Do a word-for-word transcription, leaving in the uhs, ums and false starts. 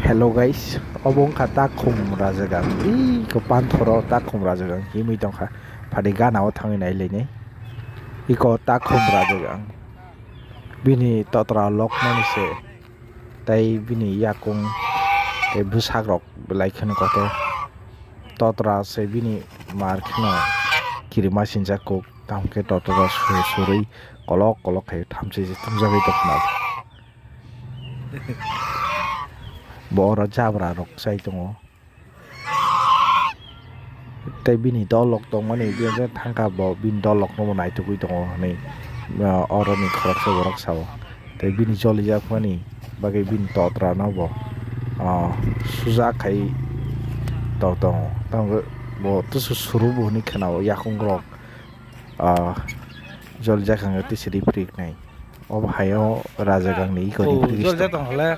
Hello guys, obo wngkha Takhum Rajagang. Iko panthoro Takhum Rajagang himwi tongkha. Phadi gana o thangwi nailainai. Iko Takhum Rajagang. Bini totra lokmani se. Tai bini yakung, tai bwsakrok belai kheno kotor. Totra se bini mar kheno kirima sinjak kuk. Tamo khe totra su-, surui kolok kolok khai thamchi thamjagwi tongkha. Bo oro jabra rok chai tongo. Tei bini dolok tongmani, bini je thangkha bo bini dolok no bo naitugwi tongo hinwi, ah, oroni khoroksa borok sao. Tei bini cholijakmani bagwi bini totra no bo, ah, sujak khai tok tongo. Tamo bo tusu suru bo hinwi khwnao yakung rok, ah, jolijak hwnwi tisi ripri wngnai. Obo hai o Rajagang ni iko ripri. Jolijak tong hole.